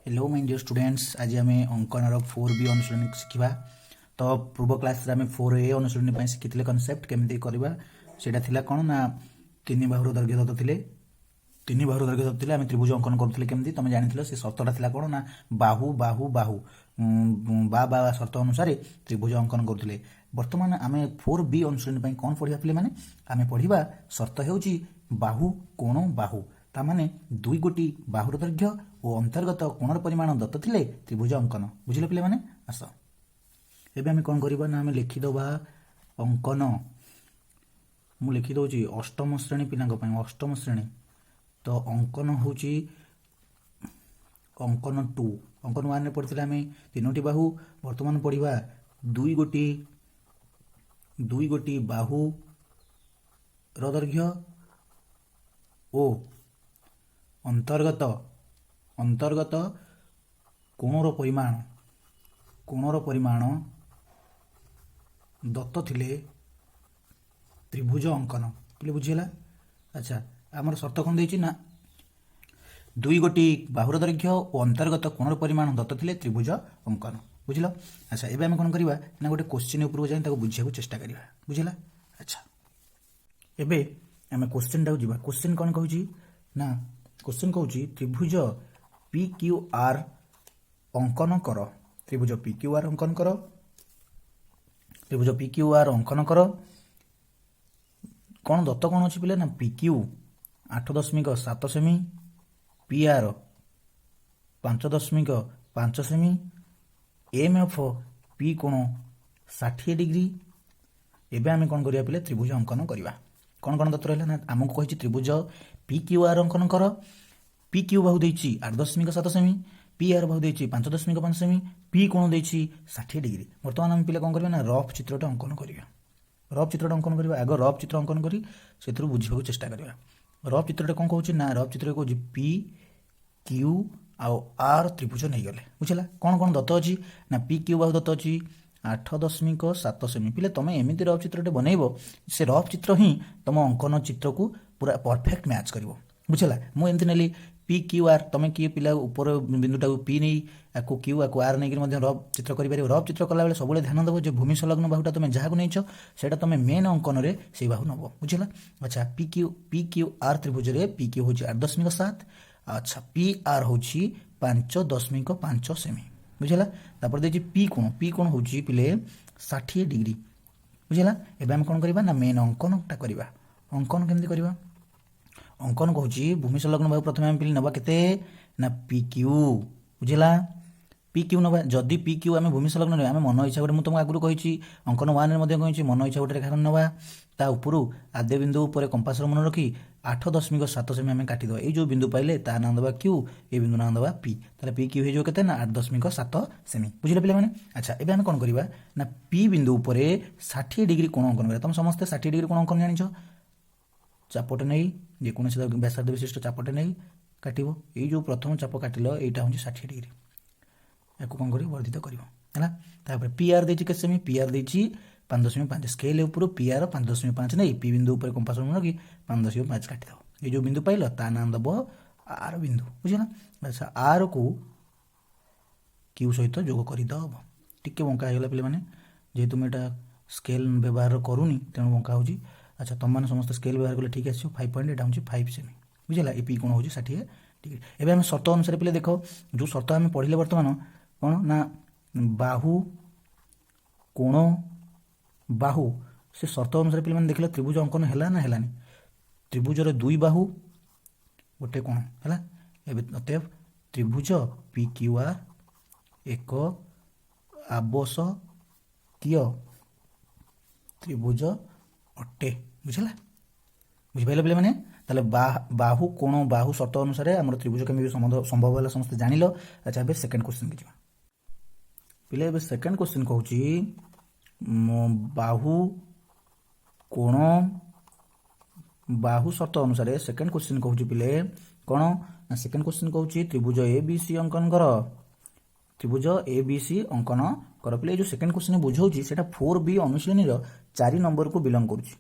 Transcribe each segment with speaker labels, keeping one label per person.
Speaker 1: Hello my deer students, ଆଜି ଆମେ ଅଙ୍କନର 4ବି ଅନୁଶୀଳନୀ ଶିଖିବା। ତ ପୂର୍ବ କ୍ଲାସ୍ରେ ଆମେ 4ଏ ଅନୁଶୀଳନୀ ପାଇଁ ଶିଖିଥିଲେ କନସେପ୍ଟ କେମିତି କରିବା। ସେଇଟା ଥିଲା କ'ଣ ନା ତିନି ବାହୁର ଦୈର୍ଘ୍ୟ ଦତ୍ତ ଥିଲେ, ତିନି ବାହୁର ଦୈର୍ଘ୍ୟ ଦତ୍ତ ଥିଲେ ଆମେ ତ୍ରିଭୁଜ ଅଙ୍କନ କରୁଥିଲେ କେମିତି, ତମେ ଜାଣିଥିଲ। ସେ ସର୍ତ୍ତଟା ଥିଲା କ'ଣ ନା ବାହୁ ବାହୁ ବାହୁ ବା ବା ସର୍ତ୍ତ ଅନୁସାରେ ତ୍ରିଭୁଜ ଅଙ୍କନ କରୁଥିଲେ। ବର୍ତ୍ତମାନ ଆମେ 4ବି ଅନୁଶୀଳନୀ ପାଇଁ କ'ଣ ପଢ଼ିବା ପିଲାମାନେ? ଆମେ ପଢ଼ିବା ସର୍ତ୍ତ ହେଉଛି ବାହୁ କୋଣ ବାହୁ, ତା ମାନେ ଦୁଇ ଗୋଟି ବାହୁର ଦୈର୍ଘ୍ୟ ଓ ଅନ୍ତର୍ଗତ କୋଣର ପରିମାଣ ଦତ୍ତ ଥିଲେ ତ୍ରିଭୁଜ ଅଙ୍କନ। ବୁଝିଲ ପିଲାମାନେ? ଆସ, ଏବେ ଆମେ କ'ଣ କରିବା ନା ଆମେ ଲେଖିଦେବା ଅଙ୍କନ। ମୁଁ ଲେଖିଦେଉଛି ଅଷ୍ଟମ ଶ୍ରେଣୀ ପିଲାଙ୍କ ପାଇଁ। ଅଷ୍ଟମ ଶ୍ରେଣୀ ତ ଅଙ୍କନ ହେଉଛି ଅଙ୍କନ 2। ଅଙ୍କନ 1ରେ ପଢ଼ିଥିଲେ ଆମେ ତିନୋଟି ବାହୁ। ବର୍ତ୍ତମାନ ପଢ଼ିବା ଦୁଇ ଗୋଟି ବାହୁର ଦୈର୍ଘ୍ୟ ଓ ଅନ୍ତର୍ଗତ କୋଣର ପରିମାଣ ଦତ୍ତ ଥିଲେ ତ୍ରିଭୁଜ ଅଙ୍କନ। ପିଲେ, ବୁଝିହେଲା? ଆଚ୍ଛା, ଆମର ସର୍ତ୍ତ କ'ଣ ଦେଇଛି ନା ଦୁଇ ଗୋଟି ବାହୁର ଦୈର୍ଘ୍ୟ ଓ ଅନ୍ତର୍ଗତ କୋଣର ପରିମାଣ ଦତ୍ତ ଥିଲେ ତ୍ରିଭୁଜ ଅଙ୍କନ। ବୁଝିଲ? ଆଚ୍ଛା, ଏବେ ଆମେ କ'ଣ କରିବା ନା ଗୋଟେ କୋଶ୍ଚିନ୍ ଉପରକୁ ଯାଇ ତାକୁ ବୁଝିବାକୁ ଚେଷ୍ଟା କରିବା। ବୁଝିଲା? ଆଚ୍ଛା, ଏବେ ଆମେ କୋଶ୍ଚିନ୍ଟାକୁ ଯିବା। କୋଶ୍ଚିନ୍ କ'ଣ କହୁଛି ନା କୋଶ୍ଚିନ୍ କହୁଛି ତ୍ରିଭୁଜ ପି କ୍ୟୁ ଆର୍ ଅଙ୍କନ କର। ତ୍ରିଭୁଜ ପି କ୍ୟୁ ଆର୍ ଅଙ୍କନ କର। ତ୍ରିଭୁଜ ପି କ୍ୟୁ ଆର୍ ଅଙ୍କନ କର। କ'ଣ ଦତ୍ତ କ'ଣ ଅଛି ପିଲା ନା ପି କ୍ୟୁ 8.7 ସେମି, ପି ଆର୍ 5.5 ସେମି, ଏମ୍ ଏଫ୍ ପି କୋଣ 60 ଡିଗ୍ରୀ। ଏବେ ଆମେ କ'ଣ କରିବା ପିଲେ? ତ୍ରିଭୁଜ ଅଙ୍କନ କରିବା। କ'ଣ କ'ଣ ଦତ୍ତ ରହିଲା ନା ଆମକୁ କହିଛି ତ୍ରିଭୁଜ ପି କ୍ୟୁ ଆର୍ ଅଙ୍କନ କର। ପି କ୍ୟୁ ବାହୁ ଦେଇଛି 8.7 ସେମି, ପି ଆର୍ ବାହୁ ଦେଇଛି 5.5 ସେମି, ପି କୋଣ ଦେଇଛି 60 ଡିଗ୍ରୀ। ବର୍ତ୍ତମାନ ଆମେ ପିଲା କ'ଣ କରିବା ନା ରଫ୍ ଚିତ୍ରଟା ଅଙ୍କନ କରିବା। ରଫ୍ ଚିତ୍ରଟା ଅଙ୍କନ କରିବା। ଆଗ ରଫ୍ ଚିତ୍ର ଅଙ୍କନ କରି ସେଥିରୁ ବୁଝିବାକୁ ଚେଷ୍ଟା କରିବା। ରଫ୍ ଚିତ୍ରଟା କ'ଣ କହୁଛି ନା ରଫ୍ ଚିତ୍ରରେ କହୁଛି ପି କ୍ୟୁ ଆଉ ଆର୍ ତ୍ରିଭୁଜ ନେଇଗଲେ। ବୁଝିଲା? କ'ଣ କ'ଣ ଦତ୍ତ ଅଛି ନା ପି କ୍ୟୁ ବାହୁ ଦତ୍ତ ଅଛି 8.7 ସେମି। ପିଲେ, ତମେ ଏମିତି ରଫ୍ ଚିତ୍ରଟେ ବନେଇବ, ସେ ରଫ୍ ଚିତ୍ର ହିଁ ତମ ଅଙ୍କନ ଚିତ୍ରକୁ ପୁରା ପରଫେକ୍ଟ ମ୍ୟାଚ୍ କରିବ। ବୁଝିଲା? ମୁଁ ଏମିତି ନେଲି ପି କ୍ୟୁ ଆର୍। ତମେ କିଏ ପିଲା ଉପର ବିନ୍ଦୁଟାକୁ ପି ନେଇ ଆକୁ କ୍ୟୁ, ଆକୁ ଆର୍ ନେଇକରି ମଧ୍ୟ ରଫ୍ ଚିତ୍ର କରିପାରିବ। ରଫ୍ ଚିତ୍ର କଲାବେଳେ ସବୁବେଳେ ଧ୍ୟାନ ଦେବ ଯେ ଭୂମି ସଂଲଗ୍ନ ବାହୁଟା ତମେ ଯାହାକୁ ନେଇଛ, ସେଇଟା ତମେ ମେନ୍ ଅଙ୍କନରେ ସେଇ ବାହୁ ନେବ। ବୁଝିଲା? ଆଚ୍ଛା, ପି କ୍ୟୁ ଆର୍ ତ୍ରିଭୁଜରେ ପି କ୍ୟୁ ହେଉଛି 8.7। ଆଚ୍ଛା, ପି ଆର୍ ହେଉଛି 5.5 ସେମି। ବୁଝିଲା? ତାପରେ ଦେଇଛି ପି କୋଣ। ପି କୋଣ ହେଉଛି ପିଲେ 60 ଡିଗ୍ରୀ। ବୁଝିଲା? ଏବେ ଆମେ କ'ଣ କରିବା ନା ମେନ୍ ଅଙ୍କନଟା କରିବା। ଅଙ୍କନ କେମିତି କରିବା? ଅଙ୍କନ କହୁଛି ଭୂମି ସଂଲଗ୍ନ ବାହୁ ପ୍ରଥମେ ଆମେ ପିଲେ ନେବା କେତେ ନା ପି କ୍ୟୁ। ବୁଝିଲା? ପି କ୍ୟୁ ନେବା। ଯଦି ପି କ୍ୟୁ ଆମେ ଭୂମି ସଂଲଗ୍ନ ନେବା, ଆମେ ମନ ଇଚ୍ଛା ଗୋଟେ, ମୁଁ ତୁମକୁ ଆଗରୁ କହିଛି, ଅଙ୍କନ 1ରେ ମଧ୍ୟ କହିଛି, ମନ ଇଚ୍ଛା ଗୋଟେ ରେଖା ନେବା। ତା ଉପରୁ ଆଦ୍ୟ ବିନ୍ଦୁ ଉପରେ କମ୍ପାସର ମୁନ ରଖି 8.7 ସେମି ଆମେ କାଟିଦେବା। ଏଇ ଯେଉଁ ବିନ୍ଦୁ ପାଇଲେ ତା ନାଁ ଦେବା କ୍ୟୁ, ଏ ବିନ୍ଦୁ ନାଁ ଦେବା ପି। ତାହେଲେ ପି କ୍ୟୁ ହେଇଯିବ କେତେ ନା 8.7 ସେମି। ବୁଝିଲେ ପିଲାମାନେ? ଆଚ୍ଛା, ଏବେ ଆମେ କ'ଣ କରିବା ନା ପି ବିନ୍ଦୁ ଉପରେ 60 ଡିଗ୍ରୀ କୋଣ ଅଙ୍କନ କରିବା। ତମେ ସମସ୍ତେ 60 ଡିଗ୍ରୀ କୋଣ ଅଙ୍କନ ଜାଣିଛ। ଚାପଟେ ନେଇ, ଯେକୌଣସି ବ୍ୟାସାର୍ଦ୍ଧ ବିଶିଷ୍ଟ ଚାପଟେ ନେଇ କାଟିବ। ଏଇ ଯେଉଁ ପ୍ରଥମ ଚାପ କାଟିଲ, ଏଇଟା ହେଉଛି 60 ଡିଗ୍ରୀ। ୟାକୁ କ'ଣ କରିବ? ବର୍ଦ୍ଧିତ କରିବ। ହେଲା? ତାପରେ ପି ଆର୍ ଦେଇଛି କେତେ ସେମି? ପି ଆର୍ ଦେଇଛି 5.5। ସ୍କେଲ୍ ଉପରୁ ପି ଆର୍ 5.5 ନେଇ ପି ବିନ୍ଦୁ ଉପରେ କମ୍ପାସ ରଖି 5.5 କାଟିଦେବ। ଏଇ ଯେଉଁ ବିନ୍ଦୁ ପାଇଲ, ତା ନାଁ ଦେବ ଆର୍ ବିନ୍ଦୁ। ବୁଝିଲା? ଆଚ୍ଛା, ଆର୍କୁ କ୍ୟୁ ସହିତ ଯୋଗ କରିଦେବ। ଟିକେ ବଙ୍କା ହେଇଗଲା ପିଲାମାନେ, ଯେହେତୁ ମୁଁ ଏଇଟା ସ୍କେଲ୍ ବ୍ୟବହାର କରୁନି, ତେଣୁ ବଙ୍କା ହେଉଛି। ଆଚ୍ଛା, ତୁମମାନେ ସମସ୍ତେ ସ୍କେଲ୍ ବ୍ୟବହାର କଲେ ଠିକ୍ ଆସିବ। ଫାଇଭ୍ ପଏଣ୍ଟ, ଏଇଟା ହେଉଛି 5 ସେମି। ବୁଝିଲା? ଏ ପି କୋଣ ହେଉଛି 60 ଡିଗ୍ରୀ। ଏବେ ଆମେ ସର୍ତ୍ତ ଅନୁସାରେ ପିଲେ ଦେଖ, ଯେଉଁ ସର୍ତ୍ତ ଆମେ ପଢ଼ିଲେ ବର୍ତ୍ତମାନ କ'ଣ ନା ବାହୁ କୋଣ ବାହୁ, ସେ ସର୍ତ୍ତ ଅନୁସାରେ ପିଲାମାନେ ଦେଖିଲେ ତ୍ରିଭୁଜ ଅଙ୍କନ ହେଲା ନା ହେଲାନି? ତ୍ରିଭୁଜର ଦୁଇ ବାହୁ, ଗୋଟେ କୋଣ ହେଲା। ଏବେ ଅତଏବ ତ୍ରିଭୁଜ ପି କ୍ୟୁ ଆର୍ ଏକ ଆବଶକୀୟ ତ୍ରିଭୁଜ ଅଟେ। ବୁଝିଲା? ବୁଝିପାରିଲ ପିଲାମାନେ? ତାହେଲେ ବାହୁ କୋଣ ବାହୁ ସର୍ତ୍ତ ଅନୁସାରେ ଆମର ତ୍ରିଭୁଜ କେମିତି ସମ୍ଭବ ହେଲା, ସମସ୍ତେ ଜାଣିଲ। ଆଚ୍ଛା, ଏବେ ସେକେଣ୍ଡ କ୍ୱେଶ୍ଚିନ୍କି ଯିବା ପିଲା। ଏବେ ସେକେଣ୍ଡ କ୍ୱେଶ୍ଚିନ୍ କହୁଛି ବାହୁ କୋଣ ବାହୁ ସର୍ତ୍ତ ଅନୁସାରେ। ସେକେଣ୍ଡ କ୍ୱେଶ୍ଚିନ୍ କହୁଛି ପିଲେ କ'ଣ ନା ସେକେଣ୍ଡ କ୍ୱେଶ୍ଚିନ୍ କହୁଛି ତ୍ରିଭୁଜ ଏ ବି ସି ଅଙ୍କନ କର। ତ୍ରିଭୁଜ ଏ ବି ସି ଅଙ୍କନ କର। ପିଲେ, ଏ ଯେଉଁ ସେକେଣ୍ଡ କ୍ୱେଶ୍ଚିନ୍ ବୁଝାଉଛି, ସେଇଟା 4ବି ଅନୁଶୀଳନୀର 4 ନମ୍ବରକୁ ବିଲଙ୍ଗ କରୁଛି।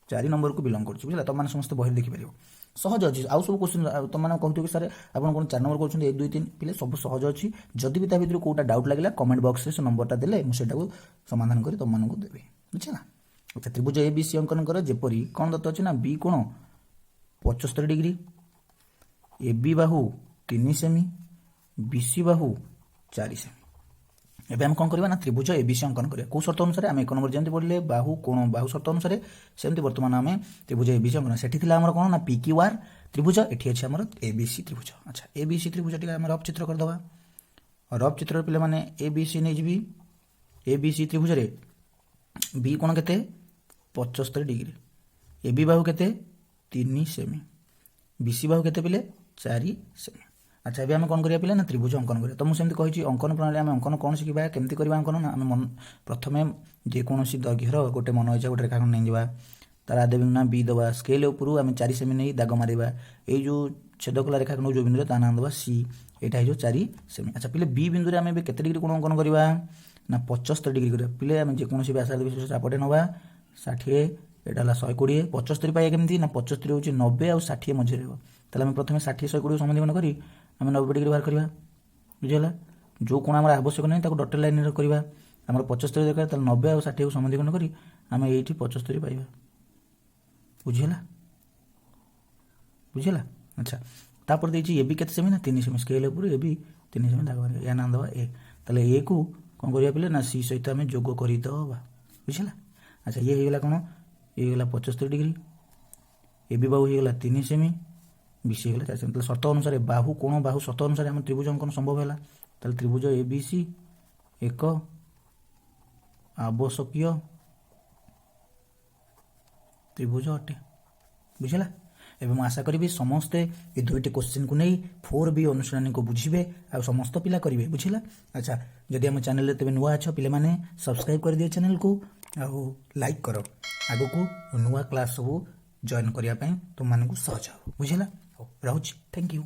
Speaker 1: 4 ନମ୍ବରକୁ ବିଲଙ୍ଗ କରୁଛି। ବୁଝିଲା? ତମମାନେ ସମସ୍ତେ ବହିରେ ଦେଖିପାରିବ। ସହଜ ଅଛି। ଆଉ ସବୁ କୋଶ୍ଚିନ୍ ତୁମମାନେ କହୁଥିବ କି ସାର୍, ଆପଣ କ'ଣ 4 ନମ୍ବର କରୁଛନ୍ତି? 1, 2, 3 ପିଲେ ସବୁ ସହଜ ଅଛି। ଯଦି ବି ତା ଭିତରୁ କେଉଁଟା ଡାଉଟ୍ ଲାଗିଲା, କମେଣ୍ଟ ବକ୍ସରେ ସେ ନମ୍ବରଟା ଦେଲେ ମୁଁ ସେଇଟାକୁ ସମାଧାନ କରି ତୁମମାନଙ୍କୁ ଦେବି। ବୁଝିଲା? ଆଚ୍ଛା, ତ୍ରିଭୁଜ ଏ ବି ସି ଅଙ୍କନ କର ଯେପରି କ'ଣ ଦତ୍ତ ଅଛି ନା ବି କୋଣ 75 ଡିଗ୍ରୀ, ଏ ବି ବାହୁ 3 ସେମି, ବି ସି ବାହୁ 4 ସେମି। ଏବେ ଆମେ କ'ଣ କରିବା ନା ତ୍ରିଭୁଜ ଏ ବି ସି ଅଙ୍କନ କରିବା। କେଉଁ ସର୍ତ୍ତ ଅନୁସାରେ? ଆମେ 1 ନମ୍ବର ଯେମିତି ପଢ଼ିଲେ ବାହୁ କୋଣ ବାହୁ ସର୍ତ୍ତ ଅନୁସାରେ, ସେମିତି ବର୍ତ୍ତମାନ ଆମେ ତ୍ରିଭୁଜ ଏ ବି ସି ଅଙ୍କନ। ସେଠି ଥିଲା ଆମର କ'ଣ ନା ପି କ୍ୟୁ ଆର୍ ତ୍ରିଭୁଜ, ଏଠି ଅଛି ଆମର ଏ ବି ସି ତ୍ରିଭୁଜ। ଆଚ୍ଛା, ଏ ବି ସି ତ୍ରିଭୁଜ ଟିକେ ଆମେ ରଫ୍ ଚିତ୍ର କରିଦେବା। ରଫ୍ ଚିତ୍ରରେ ପିଲାମାନେ ଏ ବି ସି ନେଇଯିବି। ଏ ବି ସି ତ୍ରିଭୁଜରେ ବି କୋଣ କେତେ? 75 ଡିଗ୍ରୀ। ଏ ବି ବାହୁ କେତେ? 3 ସେମି। ବି ସି ବାହୁ କେତେ ପିଲେ? 4 ସେମି। ଆଚ୍ଛା, ଏବେ ଆମେ କ'ଣ କରିବା ପିଲେ ନା ତ୍ରିଭୁଜ ଅଙ୍କନ କରିବା। ତ ମୁଁ ସେମିତି କହିଛି, ଅଙ୍କନ ପ୍ରଣାଳୀ ଆମେ ଅଙ୍କନ କ'ଣ ଶିଖିବା, କେମିତି କରିବା ଅଙ୍କନ ନା ଆମେ ପ୍ରଥମେ ଯେକୌଣସି ଦୈର୍ଘ୍ୟର ଗୋଟେ ମନ ଇଚ୍ଛା ଗୋଟେ ରେଖାଖଣ୍ଡ ନେଇଯିବା। ତାର ଆଦ୍ୟ ବିନ୍ଦୁ ନାଁ ବି ଦେବା। ସ୍କେଲ୍ ଉପରୁ ଆମେ 4 ସେମି ନେଇ ଦାଗ ମାରିବା। ଏଇ ଯେଉଁ ଛେଦ କଲା ରେଖାଖଣ୍ଡ ଯେଉଁ ବିନ୍ଦୁରେ, ତା ନାଁ ଦେବା ସି। ଏଇଟା ହେଇଯିବ 4 ସେମି। ଆଚ୍ଛା ପିଲେ, ବି ବିନ୍ଦୁରେ ଆମେ ଏବେ କେତେ ଡିଗ୍ରୀ କୋଣ ଅଙ୍କନ କରିବା ନା 75 ଡିଗ୍ରୀ କରିବା। ପିଲେ, ଆମେ ଯେକୌଣସି ବ୍ୟାସାର୍ଧ ବିଶିଷ୍ଟ ଚାପଟେ ନେବା, 60, ଏଇଟା ହେଲା 120। 75 ପାଇବା କେମିତି ନା 75 ହେଉଛି 90 ଆଉ 60 ମଝିରେ ରହିବ। ତାହେଲେ ଆମେ ପ୍ରଥମେ 60, 120 ସମଦ୍ୱିଖଣ୍ଡ କରି ଆମେ 90 ଡିଗ୍ରୀ ବାହାର କରିବା। ବୁଝିହେଲା? ଯେଉଁ କୋଣ ଆମର ଆବଶ୍ୟକ ନାହିଁ, ତାକୁ ଡଟେଡ୍ ଲାଇନ୍ରେ କରିବା। ଆମର 75 ଦରକାର, ତାହେଲେ 90 ଆଉ 60କୁ ସମଦ୍ୱିଖଣ୍ଡ କରି ଆମେ ଏଇଠି 75 ପାଇବା। ବୁଝିହେଲା? ବୁଝିହେଲା? ଆଚ୍ଛା, ତାପରେ ଦେଇଛି ଏ ବି କେତେ ସେମି ନା 3 ସେମି। ସ୍କେଲ୍ ଉପରୁ ଏ ବି 3 ସେମି ଦାଗ ମାରିବା। ୟା ନାଁ ଦେବା ଏ। ତାହେଲେ ଏ କୁ କ'ଣ କରିବା ପିଲେ ନା ସି ସହିତ ଆମେ ଯୋଗ କରିଦେବା। ବୁଝିଲା? ଆଚ୍ଛା, ଇଏ ହେଇଗଲା କ'ଣ? ଇଏ ହେଇଗଲା 75 ଡିଗ୍ରୀ, ଏ ବି ବାହୁ ହେଇଗଲା 3 ସେମି, ବି ସି ହେଇଗଲା 4 ସେମି। ତାହେଲେ ସର୍ତ୍ତ ଅନୁସାରେ, ବାହୁ କୋଣ ବାହୁ ସର୍ତ୍ତ ଅନୁସାରେ ଆମ ତ୍ରିଭୁଜ ଅଙ୍କନ ସମ୍ଭବ ହେଲା। ତାହେଲେ ତ୍ରିଭୁଜ ଏ ବି ସି ଏକ ଆବଶ୍ୟକୀୟ ତ୍ରିଭୁଜ ଅଟେ। ବୁଝିଲା? ଏବେ ମୁଁ ଆଶା କରିବି ସମସ୍ତେ ଏ ଦୁଇଟି କୋଶ୍ଚିନ୍କୁ ନେଇ 4ବି ଅନୁଶୀଳନୀକୁ ବୁଝିବେ ଆଉ ସମସ୍ତ ପିଲା କରିବେ। ବୁଝିଲା? ଆଚ୍ଛା, ଯଦି ଆମ ଚ୍ୟାନେଲରେ ତେବେ ନୂଆ ଅଛ ପିଲାମାନେ, ସବସ୍କ୍ରାଇବ୍ କରିଦିଅ ଚ୍ୟାନେଲକୁ ଆଉ ଲାଇକ୍ କର। ଆଗକୁ ନୂଆ କ୍ଲାସ୍ ସବୁ ଜଏନ୍ କରିବା ପାଇଁ ତୁମମାନଙ୍କୁ ସହଜ ହେବ। ବୁଝିଲା? ହଉ, ରହୁଛି। Thank you.